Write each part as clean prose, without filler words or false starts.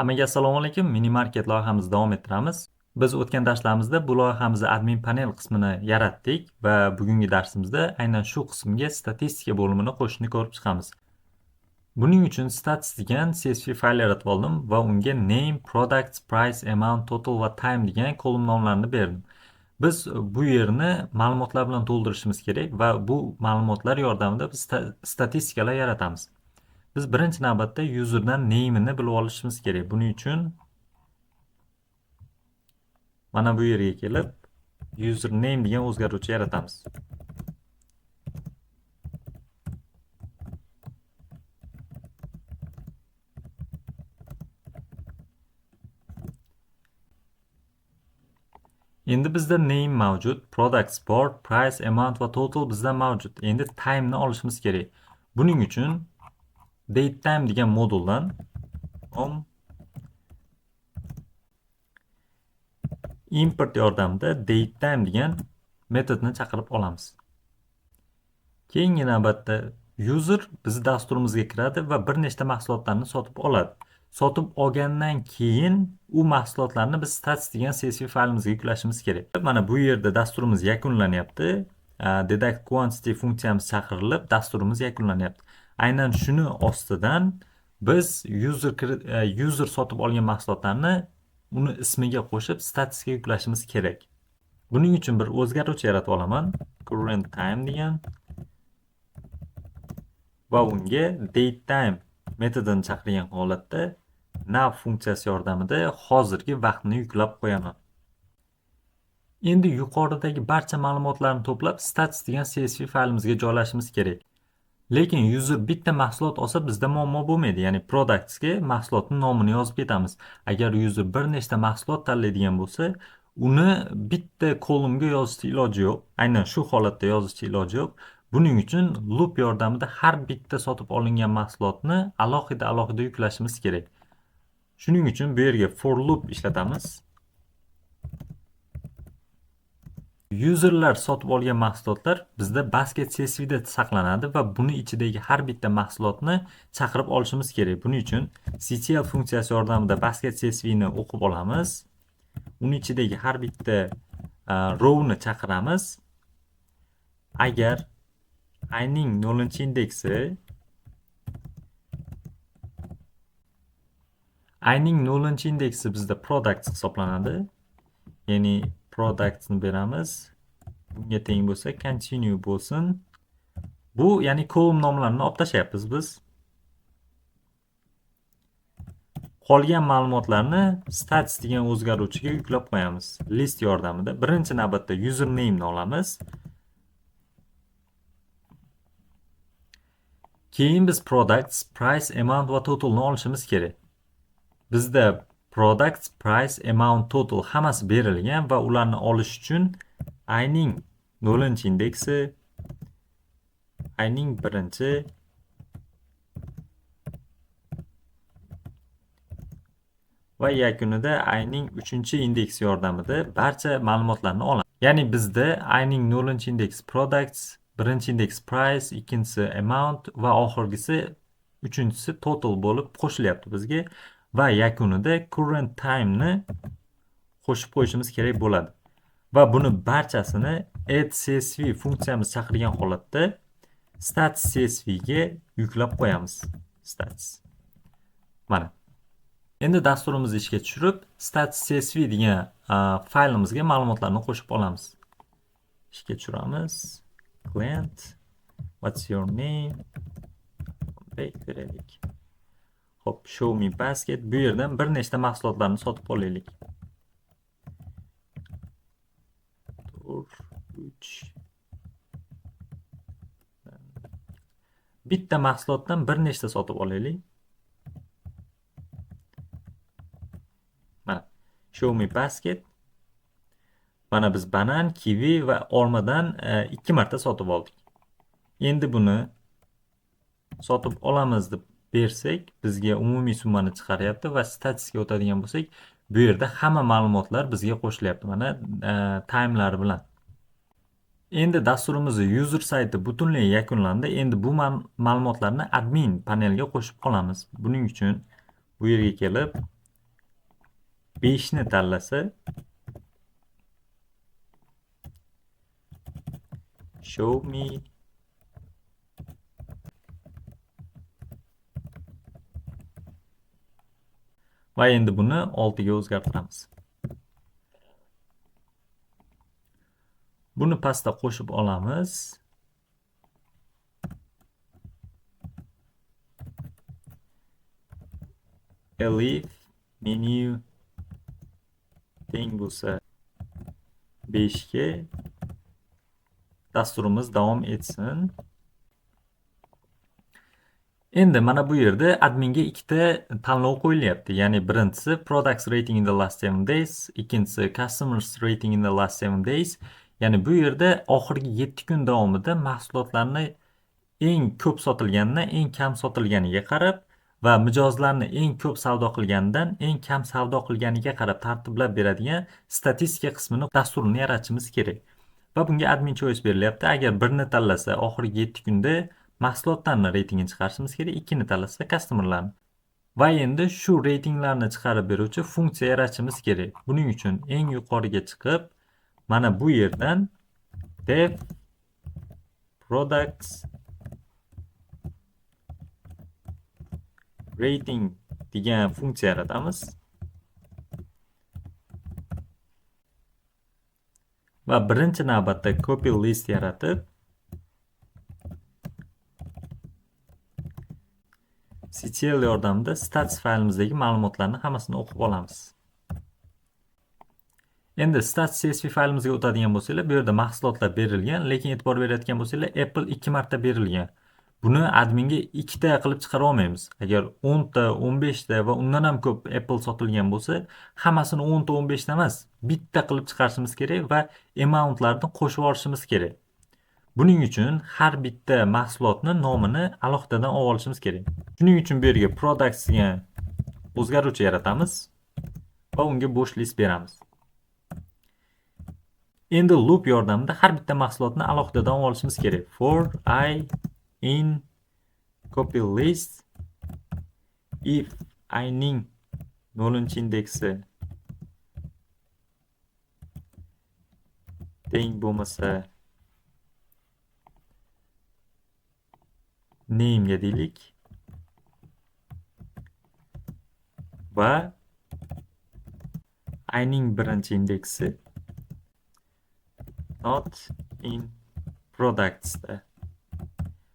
Hammaga assalomu alaykum. Mini market loyihamizni davom ettiramiz. Biz o'tgan darslarimizda bu loyihamizni admin panel qismini yaratdik va bugungi darsimizda aynan shu qismga statistika bo'limini qo'shishni ko'rib chiqamiz. Buning uchun stats degan CSV fayl yaratib oldim va unga name, products, price, amount, total va time degan kolumn nomlarini berdim. Biz bu yerni ma'lumotlar bilan to'ldirishimiz kerak va bu ma'lumotlar yordamida biz statistikalar yaratamiz. Biz birinchi navbatda userdan name'ini bilib olishimiz kerak. Buning uchun mana bu yerga kelib username degan o'zgaruvchi yaratamiz. Endi bizda name mavjud, products bor, price, amount va total bizda mavjud. Endi time'ni olishimiz kerak. Buning uchun datetime degan moduldan om import yordamida datetime degan metodni chaqirib olamiz. Keyingi navbatda user bizni dasturimizga kiradi va bir nechta mahsulotlarni sotib oladi. Sotib olgandan keyin u mahsulotlarni biz stats degan CSV faylimizga yuklashimiz kerak. Mana bu yerda dasturimiz yakunlanyapti. Deduct quantity funksiyamiz chaqirilib, dasturimiz yakunlanyapti. Aynan shuni ostidan biz user sotib olgan mahsulotlarni uni ismiga qo'shib statsga yuklashimiz kerak. Buning uchun bir o'zgaruvchi yaratib olaman. Current time degan va unga datetime metodini chaqirgan holatda now funksiyasi yordamida hozirgi vaqtni yuklab qo'yaman. Endi yuqoridagi barcha ma'lumotlarni to'plab stats degan CSV faylimizga joylashimiz kerak. Lekin user bitta mahsulot olsa bizda muammo bo'lmaydi. Ya'ni productsga mahsulotning nomini yozib ketamiz. Agar user bir nechta mahsulot tanlaydigan bo'lsa, uni bitta kolumnga yozishni iloji yo'q. Aynan shu holatda yozishni iloji yo'q. Buning uchun loop yordamida har bitta sotib olingan mahsulotni alohida-alohida yuklashimiz kerak. Shuning uchun bu yerga for loop ishlatamiz. Userlar sotib olgan mahsulotlar bizda basket CSV da saqlanadi va buni ichidagi har bitta mahsulotni chaqirib olishimiz kerak. Buning uchun CTL funksiyasi yordamida basket CSV ni o'qib olamiz. Uni ichidagi har bitta rowni chaqiramiz. Agar i ning 0-indeksi i ning 0-indeksi bizda products hisoblanadi. Ya'ni productsni beramiz. Bunga teng bo'lsa continue bo'lsin. Bu ya'ni column nomlarini olib tashlayapmiz biz. Qolgan ma'lumotlarni stats degan o'zgaruvchiga yuklab qo'yamiz. List yordamida birinchi navbatda username ni olamiz. Keyin biz products, price, amount va totalni olishimiz kerak. Bizda products, price, amount, total hammasi berilgan va ularni olish uchun i ning 0-indeksi, i ning birinchi va yakunida i ning 3-indeksi yordamida barcha ma'lumotlarni olamiz. Ya'ni bizda i ning 0-indeksi products, birinchi indeks price, ikkinchisi amount va oxirgisi uchinchisi total bo'lib qo'shilyapti bizga va yakunida current time ni qo'shib qo'yishimiz kerak bo'ladi. Va buni barchasini add CSV funksiyamiz chaqirgan holatda stats CSV ga yuklab qo'yamiz. Stats. Mana. Endi dasturimizni ishga tushirib, stats CSV degan faylimizga ma'lumotlarni qo'shib olamiz. Ishga tushiramiz. Client, what's your name? Bek beraylik. Xo'p, show me basket. Bu yerdan bir nechta mahsulotlarni sotib olaylik. 4, 3. Bitta mahsulotdan bir nechta sotib olaylik. Mana, show me basket. Mana biz banan, kivi va olmadan 2 marta sotib oldik. Endi buni sotib olamiz deb bersak, bizga umumiy summani chiqaryapti va statsga o'tadigan bo'lsak, bu yerda hamma ma'lumotlar bizga qo'shilyapti. Mana timelar bilan. Endi dasturimizni user sayti butunlay yakunlandi. Endi bu ma'lumotlarni admin panelga qo'shib olamiz. Buning uchun bu yerga kelib 5 ni tanlasa show me va endi buni 6 ga o'zgartiramiz. Buni pastda qo'shib olamiz. Elif menu teng bo'lsa 5 ga dasturimiz davom etsin. Endi mana bu yerda adminga ikkita tanlov qo'yilyapti. Ya'ni birinchisi products rating in the last 7 days, ikkinchisi customers rating in the last 7 days. Ya'ni bu yerda oxirgi 7 kun davomida mahsulotlarni eng ko'p sotilganidan eng kam sotilganiga qarab va mijozlarni eng ko'p savdo qilganidan eng kam savdo qilganiga qarab tartiblab beradigan statistika qismini dasturini yaratishimiz kerak. Va bunga admin choice berilyapti. Agar birni tanlasa oxirgi 7 kunda mahsulotlarni reytingini chiqarishimiz kerak, ikkini tanlasa customerlarni. Va endi shu reytinglarni chiqarib beruvchi funksiya yaratishimiz kerak. Buning uchun eng yuqoriga chiqib, mana bu yerdan def products rating degan funksiya yaratamiz. Va birinchi navbatda copy list yaratib, ctl yordamida stats faylimizdagi ma'lumotlarni hammasini o'qib olamiz. Endi stats csv faylimizga o'tadigan bo'lsanglar, bu yerda mahsulotlar berilgan, lekin e'tibor berayotgan bo'lsanglar, Apple 2 marta berilgan. Buni adminga ikkita qilib chiqara olmaymiz. Agar 10 ta, 15 ta va undan ham ko'p Apple sotilgan bo'lsa, hammasini 10 ta, 15 ta emas, bitta qilib chiqarishimiz kerak va amountlarni qo'shib olishimiz kerak. Buning uchun har bitta mahsulotni nomini alohidadan olib olishimiz kerak. Shuning uchun bu yerga products degan o'zgaruvchi yaratamiz va unga bo'sh list beramiz. Endi loop yordamida har bitta mahsulotni alohidadan olib olishimiz kerak. For I in copy list if I ning 0-indeksi teng bo'lmasa name ga deylik va I ning birinchi indeksi not in products da.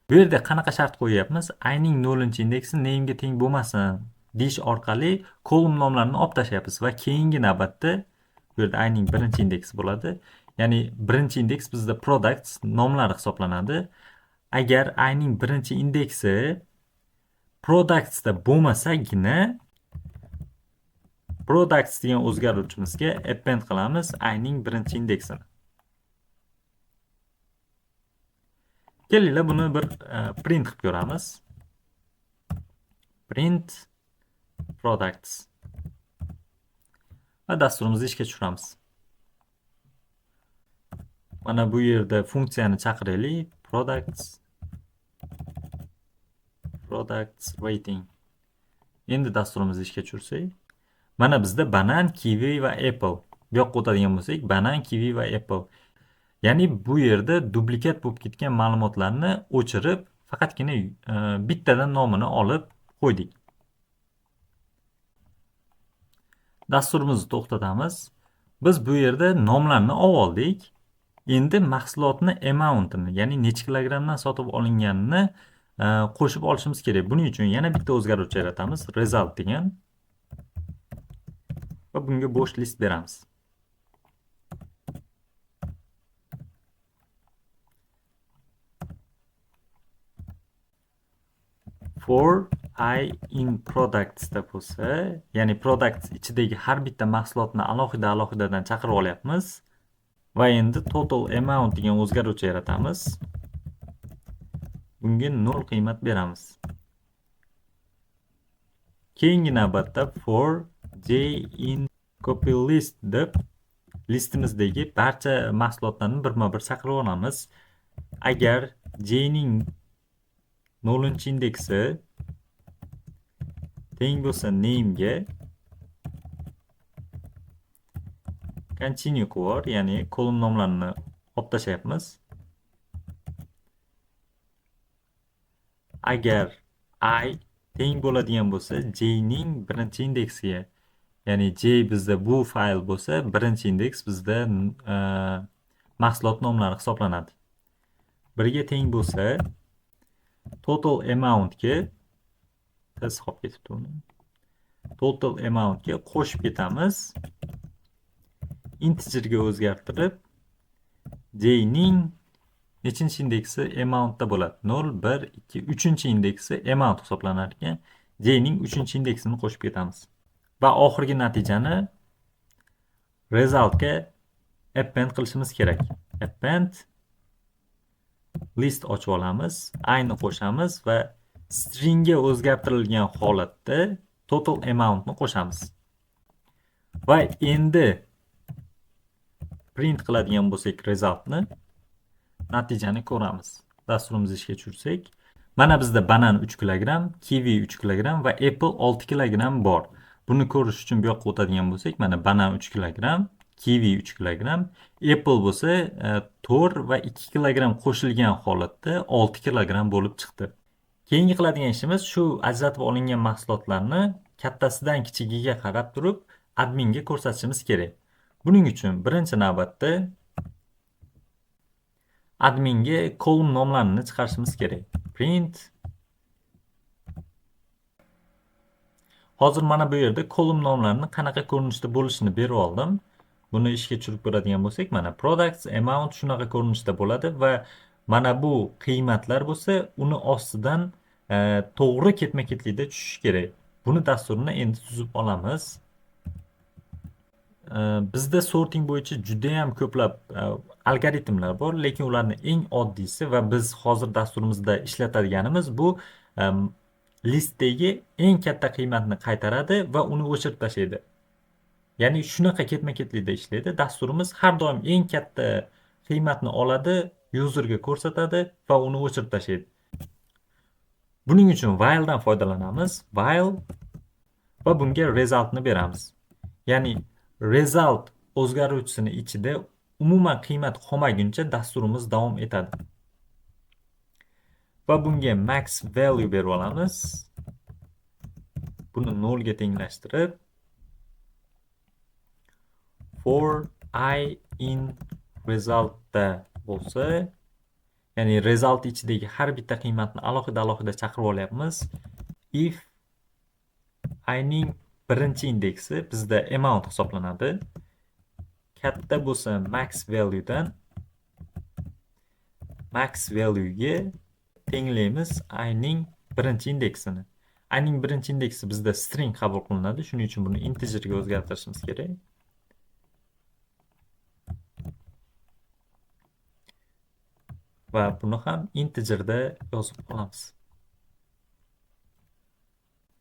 Bu yerda qanaqa shart qo'yyapmiz? I ning 0-indeksi name ga teng bo'lmasin deyish orqali kolumn nomlarini olib tashlayapmiz va keyingi navbatda bu yerda I ning birinchi indeksi bo'ladi. Ya'ni birinchi indeks bizda products nomlari hisoblanadi. Agar I ning birinchi indeksi productsda bo'lmasagina products degan o'zgaruvchimizga append qilamiz I ning birinchi indeksini. Kelinglar buni bir print qilib ko'ramiz. Print products va dasturimizni ishga tushiramiz. Mana bu yerda funksiyani chaqiraylik. Products rating. Endi dasturimizni ishga tushirsak, mana bizda banan, kivi va apple. Bu yoqqa o'tadigan bo'lsak, banan, kivi va apple. Ya'ni bu yerda duplikat bo'lib ketgan ma'lumotlarni o'chirib, faqatgina bittadan nomini olib qo'ydik. Dasturimizni to'xtatamiz. Biz bu yerda nomlarni olib oldik. Endi mahsulotni amountini, ya'ni necha kilogrammdan sotib olinganini qo'shib olishimiz kerak. Buning uchun yana bitta o'zgaruvchi yaratamiz, result degan. Va bunga bo'sh list beramiz. For I in products da bo'lsa, ya'ni products ichidagi har bitta mahsulotni alohida-alohidadan chaqirib olyapmiz. Va endi total amount degan o'zgaruvchi yaratamiz. Bunga 0 qiymat beramiz. Keyingi navbatda for j in copy list deb listimizdagi barcha mahsulotlarni birma-bir chaqirib olamiz. Agar j ning 0-indeksi teng bo'lsa name ga Continue qilib, ya'ni column nomlarini olib tashlayapmiz. Agar i teng bo'ladigan bo'lsa, j ning birinchi indeksiga, ya'ni j bizda bu fayl bo'lsa, birinchi indeks bizda mahsulot nomlari hisoblanadi. 1 ga teng bo'lsa, total amountga tez qolib ketibdi uni. Total amountga qo'shib ketamiz. Integerga o'zgartirib, j ning nechinchi indeksi amountda bo'ladi? 0, 1, 2, 3 indeksi amount hisoblanar ekan. J ning 3 indeksini qo'shib ketamiz. Va oxirgi natijani resultga append qilishimiz kerak. Append list ochib olamiz, i ni qo'shamiz va stringga o'zgartirilgan holatda total amountni qo'shamiz. Va endi print qiladigan bo'lsak resultni, natijani ko'ramiz. Dasturimizni ishga tushirsak, mana bizda banan 3 kilogramm, kivi 3 kilogramm va apple 6 kilogramm bor. Buni ko'rish uchun bu yoqqa o'tadigan bo'lsak, mana banan 3 kilogramm, kivi 3 kilogramm, apple bo'lsa 4 va 2 kilogramm qo'shilgan holatda 6 kilogramm bo'lib chiqdi. Keyingi qiladigan ishimiz shu ajratib olingan mahsulotlarni kattasidan kichigiga qarab turib adminga ko'rsatishimiz kerak. Buning uchun birinchi navbatda adminga column nomlarini chiqarishimiz kerak. Print. Hozir mana bu yerda column nomlarini qanaqa ko'rinishda bo'lishini berib oldim. Buni ishga tushirib ko'radigan bo'lsak, mana products, amount shunaqa ko'rinishda bo'ladi va mana bu qiymatlar bo'lsa, uni ostidan to'g'ri ketma-ketlikda tushishi kerak. Buni dasturini endi tuzib olamiz. Bizda sorting bo'yicha juda ham ko'plab algoritmlar bor, lekin ularning eng oddiysi va biz hozir dasturimizda ishlatadiganimiz bu listdagi eng katta qiymatni qaytaradi va uni o'chirib tashlaydi. Ya'ni shunaqa ketma-ketlikda ishlaydi. Dasturimiz har doim eng katta qiymatni oladi, userga ko'rsatadi va uni o'chirib tashlaydi. Buning uchun while dan foydalanamiz. While va bunga resultni beramiz. Ya'ni result o'zgaruvchisini ichida umuman qiymat qolmaguncha dasturimiz davom etadi. Va bunga max value berib olamiz. Buni 0 ga tenglashtirib for i in resultda bo'lsa, ya'ni result ichidagi har bitta qiymatni alohida-alohida chaqirib olyapmiz. If i ning birinchi indeksi bizda amount hisoblanadi. Katta bo'lsa max value dan max value ga tenglaymiz i ning birinchi indeksini. I ning birinchi indeksi bizda string qabul qilinadi. Shuning uchun buni integerga o'zgartirishimiz kerak. Va buni ham integerda yozib olamiz.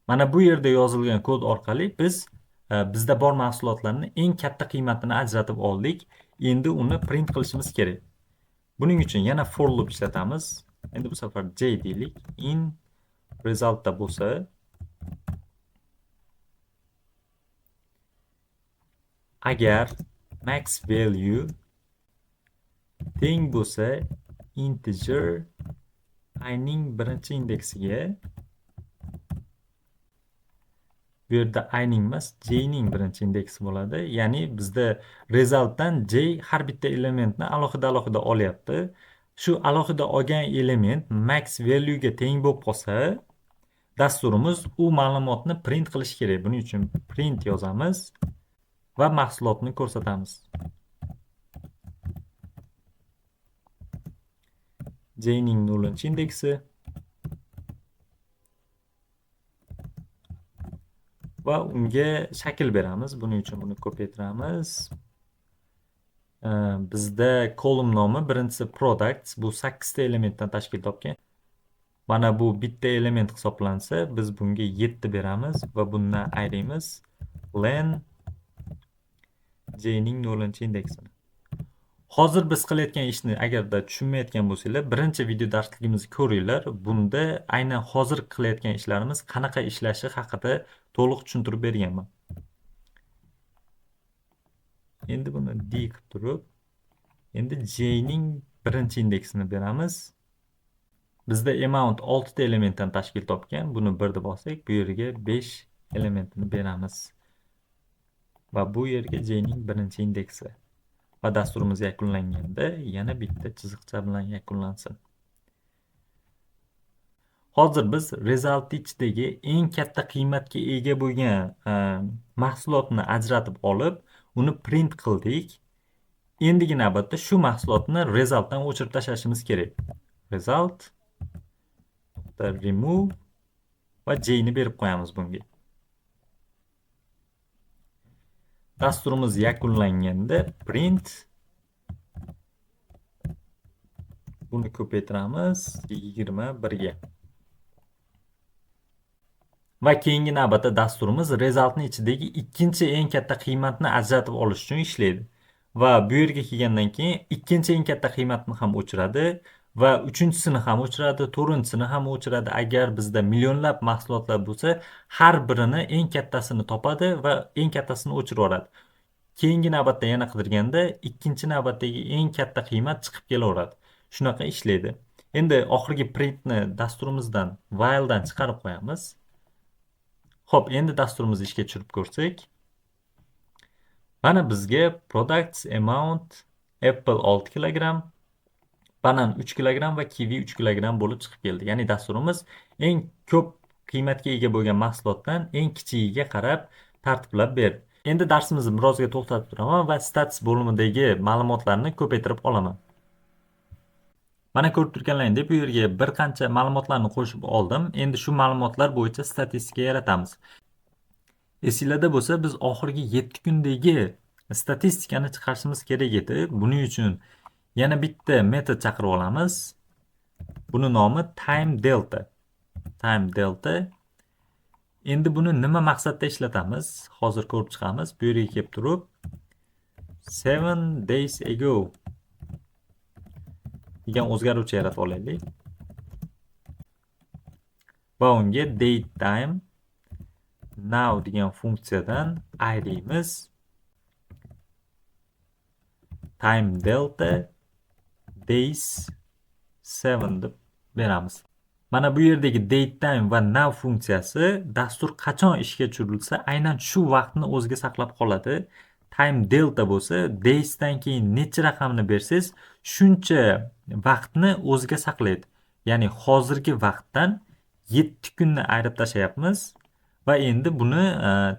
Mana bu yerda yozilgan kod orqali biz bizda bor mahsulotlarni eng katta qiymatini ajratib oldik. Endi uni print qilishimiz kerak. Buning uchun yana for loop ishlatamiz. Endi bu safar j deylik. In resultda bo'lsa agar max value teng bo'lsa integer i ning birinchi indeksiga, bu yerda i ning emas, j ning birinchi indeksi bo'ladi. Ya'ni bizda resultdan j har bitta elementni alohida-alohida olyapti. Shu alohida olgan element max value ga teng bo'lib qolsa, dasturimiz u ma'lumotni print qilish kerak. Buning uchun print yozamiz va mahsulotni ko'rsatamiz. J ning 0 indeksi va unga shakl beramiz. Buning uchun buni ko'paytiramiz. Bizda column nomi birinchisi products, bu 8 ta elementdan tashkil topgan. Mana bu bitta element hisoblansa, biz bunga 7 beramiz va bundan ayrimiz len j ning 0 indeksini. Hozir biz qilayotgan ishni agarda tushunmayotgan bo'lsanglar, birinchi video darsligimizni ko'ringlar. Bunda aynan hozir qilayotgan ishlarimiz qanaqa ishlashi haqida to'liq tushuntirib berganman. Endi buni D qilib turib, endi J ning birinchi indeksini beramiz. Bizda amount 6 ta elementdan tashkil topgan. Buni 1 deb olsak, bu yerga 5 elementini beramiz. Va bu yerga J ning birinchi indeksi. Va dasturimiz yakunlanganda yana bitta chiziqcha bilan yakunlansin. Hozir biz result ichidagi eng katta qiymatga ega bo'lgan mahsulotni ajratib olib, uni print qildik. Endigi navbatda shu mahsulotni resultdan o'chirib tashlashimiz kerak. Result remove va J ni berib qo'yamiz bunga. Dasturimiz yakunlanganda print buni ko'paytiramiz 21 ga. Va keyingi navbatda dasturimiz resultning ichidagi ikkinchi eng katta qiymatni ajratib olish uchun ishlaydi. Va bu yerga kelgandan keyin ikkinchi eng katta qiymatni ham o'chiradi va uchinchisini ham o'chiradi, to'rtinchisini ham o'chiradi. Agar bizda millionlab mahsulotlar bo'lsa, har birini eng kattasini topadi va eng kattasini o'chirib yuboradi. Keyingi navbatda yana qidirganda ikkinchi navbatdagi eng katta qiymat chiqib kelaveradi. Shunaqa ishlaydi. Endi oxirgi printni dasturimizdan while'dan chiqarib qo'yamiz. Xo'p, endi dasturimizni ishga tushirib ko'rsak. Mana bizga products amount apple 6 kilogramm, banan 3 kilogramm va kivi 3 kilogramm bo'lib chiqib keldi. Ya'ni dasturimiz eng ko'p qiymatga ega bo'lgan mahsulotdan eng kichigiga qarab tartiblab berdi. Endi darsimizni birozga to'xtatib turaman va stats bo'limidagi ma'lumotlarni ko'paytirib olaman. Mana ko'rib turganlaringdek bu yerga bir qancha ma'lumotlarni qo'shib oldim. Endi shu ma'lumotlar bo'yicha statistika yaratamiz. Esinglarda bo'lsa, biz oxirgi 7 kundagi statistikani chiqarishimiz kerak edi. Buning uchun yana bitta metod chaqirib olamiz. Buni nomi time delta. Time delta. Endi buni nima maqsadda ishlatamiz? Hozir ko'rib chiqamiz. Bu yerga kelib turib 7 days ago degan o'zgaruvchi yaratib olaylik. Va unga date time now degan funksiyadan i deymiz. Time delta days 7 deb beramiz. Mana bu yerdagi date time va now funksiyasi dastur qachon ishga tushirilsa, aynan shu vaqtni o'ziga saqlab qoladi. Time delta bo'lsa, daysdan keyin necha raqamni bersangiz, shuncha vaqtni o'ziga saqlaydi. Ya'ni hozirgi vaqtdan 7 kunni ayirib tashlayapmiz va endi buni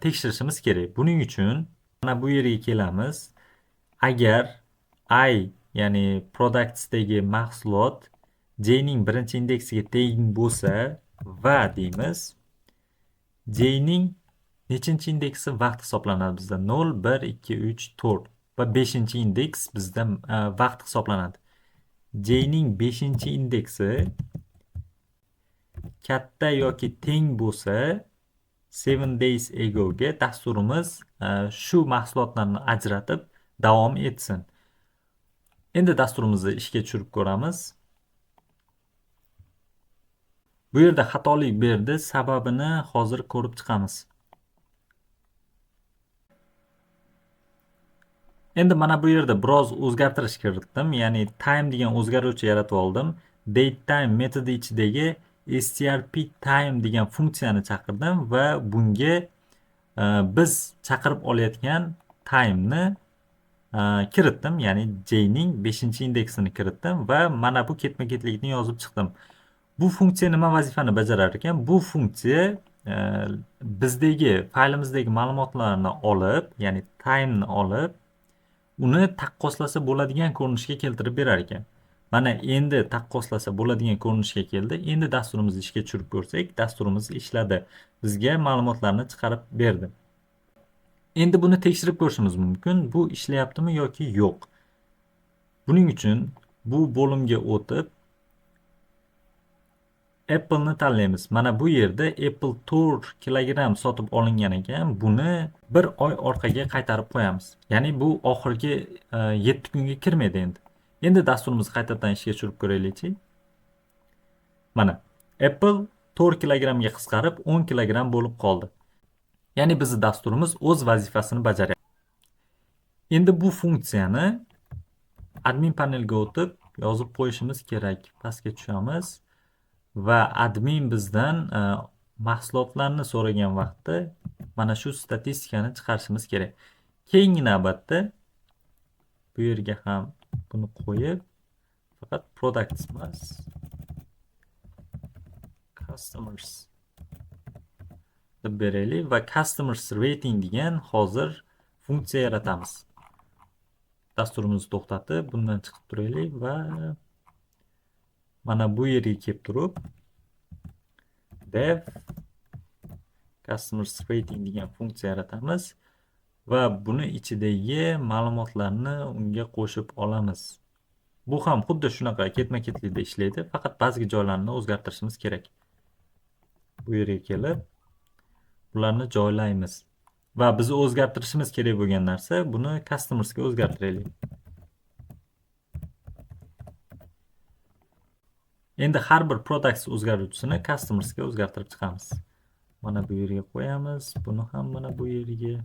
tekshirishimiz kerak. Buning uchun mana bu yerga kelamiz. Agar i, ya'ni productsdagi mahsulot J ning birinchi indeksiga teng bo'lsa va deymiz, J ning nechinchi indeksi vaqt hisoblanadi bizda? 0, 1, 2, 3, 4 va 5-indeks bizda vaqt hisoblanadi. J ning 5-indeksi katta yoki teng bo'lsa, 7 days ago ga dasturimiz shu mahsulotlarni ajratib davom etsin. Endi dasturimizni ishga tushirib ko'ramiz. Bu yerda xatolik berdi, sababini hozir ko'rib chiqamiz. Endi mana bu yerda biroz o'zgartirish kiritdim, ya'ni time degan o'zgaruvchi yaratib oldim. Date time metodi ichidagi strp time degan funksiyani chaqirdim va bunga biz chaqirib olayotgan time'ni kiritdim, ya'ni J ning 5-indeksini kiritdim va mana bu ketma-ketlikni yozib chiqdim. Bu funksiya nima vazifani bajarar ekan? Bu funksiya bizdagi faylimizdagi ma'lumotlarni olib, ya'ni time'ni olib, uni taqqoslasa bo'ladigan ko'rinishga keltirib berar ekan. Mana endi taqqoslasa bo'ladigan ko'rinishga keldi. Endi dasturimizni ishga tushirib ko'rsak, dasturimiz ishladi. Bizga ma'lumotlarni chiqarib berdi. Endi buni tekshirib ko'rishimiz mumkin. Bu ishlayaptimi yoki yo'q. Buning uchun bu bo'limga o'tib Apple'ni tanlaymiz. Mana bu yerda Apple 4 kilogramm sotib olingan ekan. Buni bir oy orqaga qaytarib qo'yamiz. Ya'ni bu oxirgi 7 kunga kirmaydi endi. Endi dasturimizni qaytadan ishga tushirib ko'raylikchi. Mana Apple 4 kilogrammga qisqarib 10 kilogramm bo'lib qoldi. Ya'ni bizning dasturimiz o'z vazifasini bajaryapti. Endi bu funksiyani admin panelga o'tib yozib qo'yishimiz kerak. Pastga tushamiz va admin bizdan mahsulotlarni so'ragan vaqtda mana shu statistikani chiqarishimiz kerak. Keyingi navbatda bu yerga ham buni qo'yib, faqat products emas, customers deb beraylik va customers rating degan hozir funksiya yaratamiz. Dasturimizni to'xtatib, bundan chiqib turaylik va mana bu yerga kelib turib def customers rating degan funksiya yaratamiz va buni ichidagi ma'lumotlarni unga qo'shib olamiz. Bu ham xuddi shunaqa ketma-ketlikda ishlaydi, faqat ba'zi joylarini o'zgartirishimiz kerak. Bu yerga kelib bularni joylaymiz va biz o'zgartirishimiz kerak bo'lgan narsa buni customersga o'zgartiraylik. Endi har bir products o'zgaruvchisini customersga o'zgartirib chiqamiz. Mana bu yerga qo'yamiz, buni ham mana bu yerga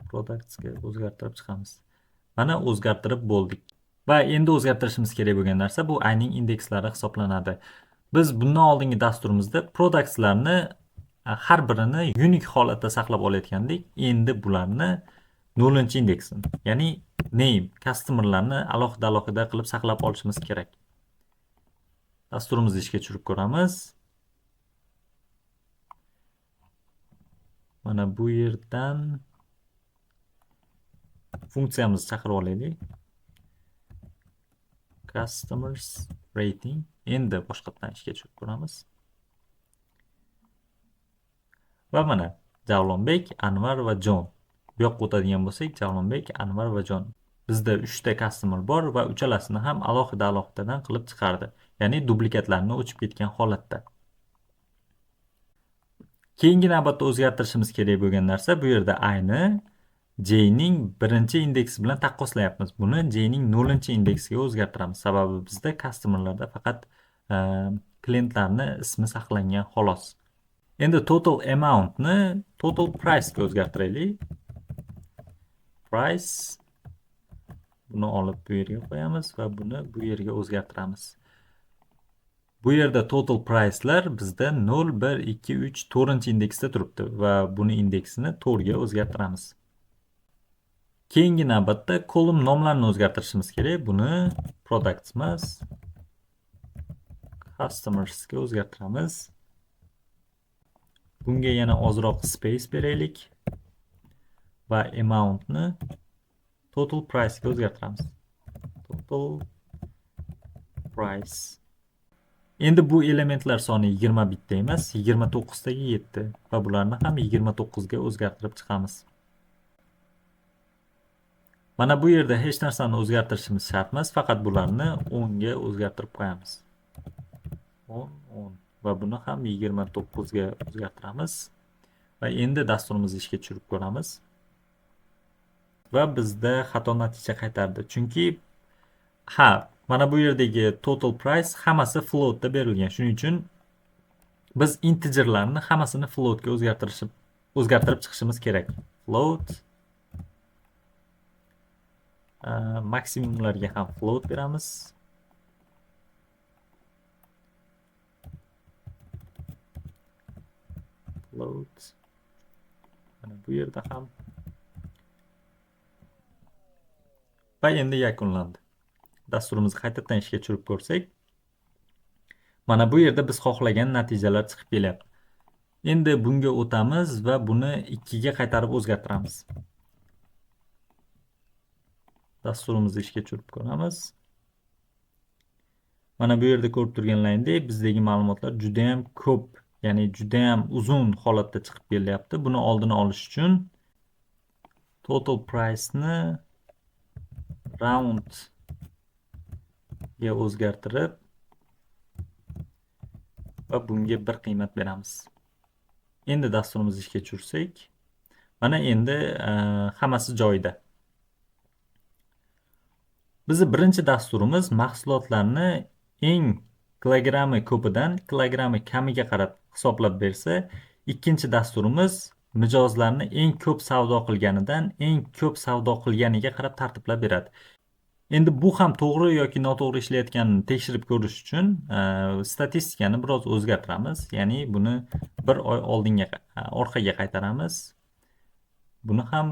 productsga o'zgartirib chiqamiz. Mana o'zgartirib bo'ldik. Va endi o'zgartirishimiz kerak bo'lgan narsa bu ayning indekslari hisoblanadi. Biz bundan oldingi dasturimizda productslarni har birini unique holatda saqlab olayotgandik. Endi bularni 0-indeksini, ya'ni name, customerlarni alohida-alohida qilib saqlab olishimiz kerak. Dasturimizni ishga tushirib ko'ramiz. Mana bu yerdan funksiyamizni chaqirib olaylik. Customers rating. Endi boshqatdan ishga tushirib ko'ramiz. Va mana Javlonbek, Anvar va Jon. Bu yoqqa o'tadigan bo'lsak, Javlonbek, Anvar va Jon. Bizda 3 ta customer bor va uchalasini ham alohida-alohidadan qilib chiqardi. Ya'ni duplikatlarni o'chib ketgan holatda. Keyingi navbatda o'zgartirishimiz kerak bo'lgan narsa bu yerda ayni J ning birinchi indeksi bilan taqqoslayapmiz. Buni J ning 0-indeksiga o'zgartiramiz. Sababi bizda customerlarda faqat klientlarni ismi saqlangan xolos. Endi total amountni total price ga o'zgartiraylik. Price buni olib bu yerga qo'yamiz va buni bu yerga o'zgartiramiz. Bu yerda total price'lar bizda 0, 1, 2, 3, 4-indeksda turibdi va buni indeksini 4 ga o'zgartiramiz. Keyingi navbatda column nomlarini o'zgartirishimiz kerak. Buni products emas, customers ga o'zgartiramiz. Bunga yana ozroq space beraylik va amountni total price ga o'zgartiramiz. Total price. Endi bu elementlar soni 20 bitta emas, 29 taga yetdi va bularni ham 29 ga o'zgartirib chiqamiz. Mana bu yerda hech narsani o'zgartirishimiz shart emas, faqat bularni 10 ga o'zgartirib qo'yamiz. 10, 10 va buni ham 29 ga o'zgartiramiz. Va endi dasturimizni ishga tushirib ko'ramiz. Va bizda xato natija qaytardi. Chunki mana bu yerdagi total price hammasi floatda berilgan. Shuning uchun biz integerlarni hammasini floatga o'zgartirib chiqishimiz kerak. Float maksimumlarga ham float beramiz. Float. Mana bu yerda ham. Va endi yakunlandi. Dasturimizni qaytadan ishga tushirib ko'rsak, mana bu yerda biz xohlagan natijalar chiqib kelyapti. Endi bunga o'tamiz va buni 2 ga qaytarib o'zgartiramiz. Dasturimizni ishga tushirib ko'ramiz. Mana bu yerda ko'rib turganlaringdek, bizdagi ma'lumotlar juda ham ko'p, ya'ni juda ham uzun holatda chiqib kelyapti. Buni oldini olish uchun total price ni round ga o'zgartirib va bunga bir qiymat beramiz. Endi dasturimizni ishga tushirsak, mana endi hammasi joyida. Bizning birinchi dasturimiz mahsulotlarni eng kilogrammi ko'pidan kilogrammi kamiga qarab hisoblab bersa, ikkinchi dasturimiz Mijozlarni eng ko'p savdo qilganidan eng ko'p savdo qilganiga qarab tartiblab beradi. Endi bu ham to'g'ri yoki noto'g'ri ishlayotganini tekshirib ko'rish uchun statistikani biroz o'zgartiramiz. Ya'ni buni bir oy oldinga, orqaga qaytaramiz. Buni ham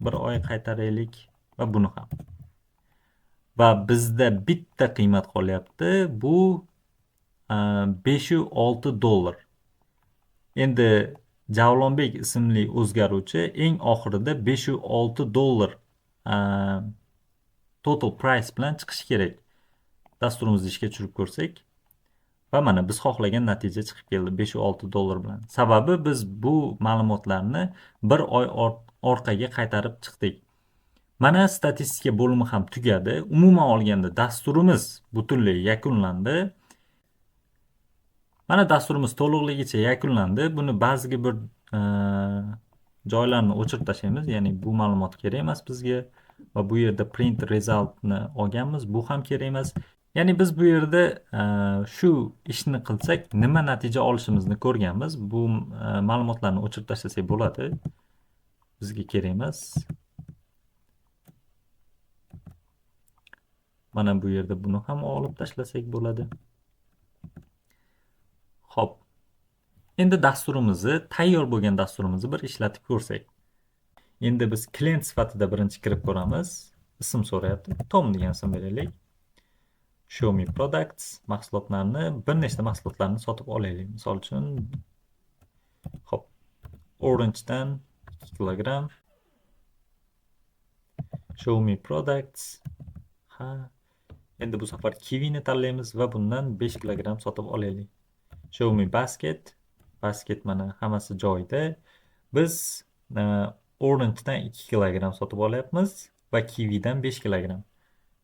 bir oy qaytaraylik va buni ham. Va bizda bitta qiymat qolyapti. Bu 5,6 dollar. Endi Javlonbek ismli o'zgaruvchi eng oxirida 5,6 dollar total price bilan chiqishi kerak. Dasturimizni ishga tushirib ko'rsak va mana biz xohlagan natija chiqib keldi 5,6 dollar bilan. Sababi biz bu ma'lumotlarni bir oy orqaga qaytarib chiqdik. Mana statistika bo'limi ham tugadi. Umuman olganda dasturimiz butunlay yakunlandi. Mana dasturimiz to'liqligicha yakunlandi. Buni ba'ziga bir joylarni o'chirib tashlaymiz. Ya'ni bu ma'lumot kerak emas bizga va bu yerda print resultni olganmiz. Bu ham kerak emas. Ya'ni biz bu yerda shu ishni qilsak nima natija olishimizni ko'rganmiz. Bu ma'lumotlarni o'chirib tashlasak bo'ladi. Bizga kerak emas. Mana bu yerda buni ham olib tashlasak bo'ladi. Xo'p. Endi dasturimizni, tayyor bo'lgan dasturimizni bir ishlatib ko'rsak. Endi biz klient sifatida birinchi kirib ko'ramiz. Ism so'rayapti. Tom degan ism beraylik. Show me products, mahsulotlarni, bir nechta mahsulotlarni sotib olaylik. Misol uchun, xo'p, orange'dan 2 kilogramm. Show me products. Ha. Endi bu safar kiwini tanlaymiz va bundan 5 kilogramm sotib olaylik. Show me basket. Basket mana hammasi joyida. Biz orange'dan 2 kilogramm sotib olyapmiz va kiwidan 5 kilogramm.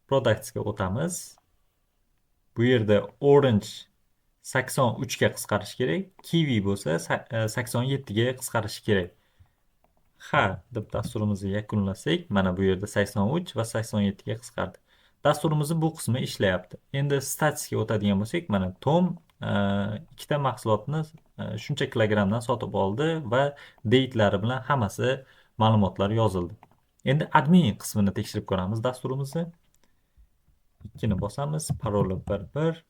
Productsga o'tamiz. Bu yerda orange 83 ga qisqarishi kerak, kiwi bo'lsa 87 ga qisqarishi kerak. Ha, deb dasturimizni yakunlasak, mana bu yerda 83 va 87 ga qisqardi. Dasturimizni bu qismi ishlayapti. Endi statsga o'tadigan bo'lsak, mana Tom ikkita mahsulotni shuncha kilogrammdan sotib oldi va date'lari bilan hammasi ma'lumotlar yozildi. Endi admin qismini tekshirib ko'ramiz dasturimizni. 2 ni bosamiz, paroli 11.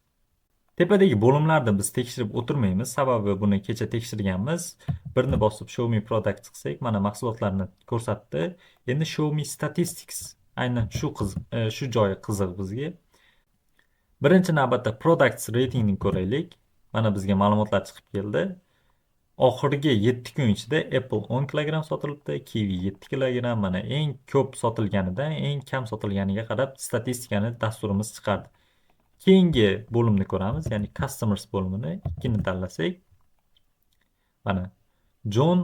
Tepadagi bo'limlarni biz tekshirib o'tirmaymiz, sababi buni kecha tekshirganmiz. Birni bosib show me product qilsak, mana mahsulotlarni ko'rsatdi. Endi show me statistics, aynan shu joyi qiziq bizga. Birinchi navbatda products ratingni ko'raylik. Mana bizga ma'lumotlar chiqib keldi. Oxirgi 7 kun ichida Apple 10 kilogramm sotilibdi, Kiwi 7 kilogramm. Mana eng ko'p sotilganidan eng kam sotilganiga qarab statistikani dasturimiz chiqardi. Keyingi bo'limni ko'ramiz, ya'ni customers bo'limini 2 ni tanlasak, mana John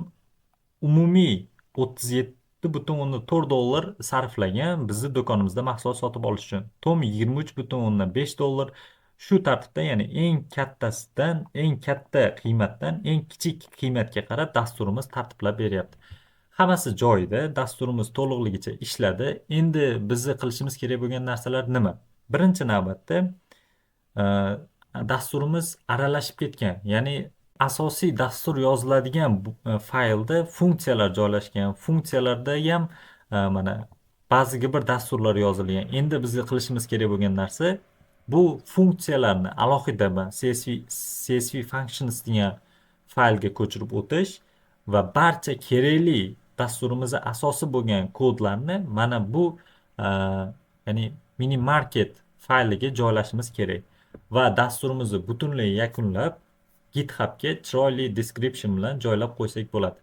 umumiy 37,4 dollar sarflagan bizni do'konimizda mahsulot sotib olish uchun. Tom 23,5 dollar. Shu tartibda, ya'ni eng kattasidan, eng katta qiymatdan eng kichik qiymatga qarab dasturimiz tartiblab beryapti. Hammasi joyida, dasturimiz to'liqligicha ishladi. Endi bizni qilishimiz kerak bo'lgan narsalar nima? Birinchi navbatda dasturimiz aralashib ketgan, ya'ni asosiy dastur yoziladigan faylda funksiyalar joylashgan. Funksiyalarda ham mana ba'ziga bir dasturlar yozilgan. Endi bizga qilishimiz kerak bo'lgan narsa bu funksiyalarni alohida CSV functions degan faylga ko'chirib o'tish va barcha kerakli dasturimizning asosi bo'lgan kodlarni mana bu ya'ni mini market fayliga joylashimiz kerak va dasturimizni butunlay yakunlab GitHubga chiroyli description bilan joylab qo'ysak bo'ladi.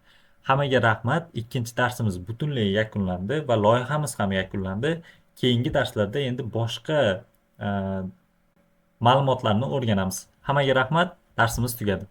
Hammaga rahmat. Ikkinchi darsimiz butunlay yakunlandi va loyihamiz ham yakunlandi. Keyingi darslarda endi boshqa ma'lumotlarni o'rganamiz. Hammaga rahmat. Darsimiz tugadi.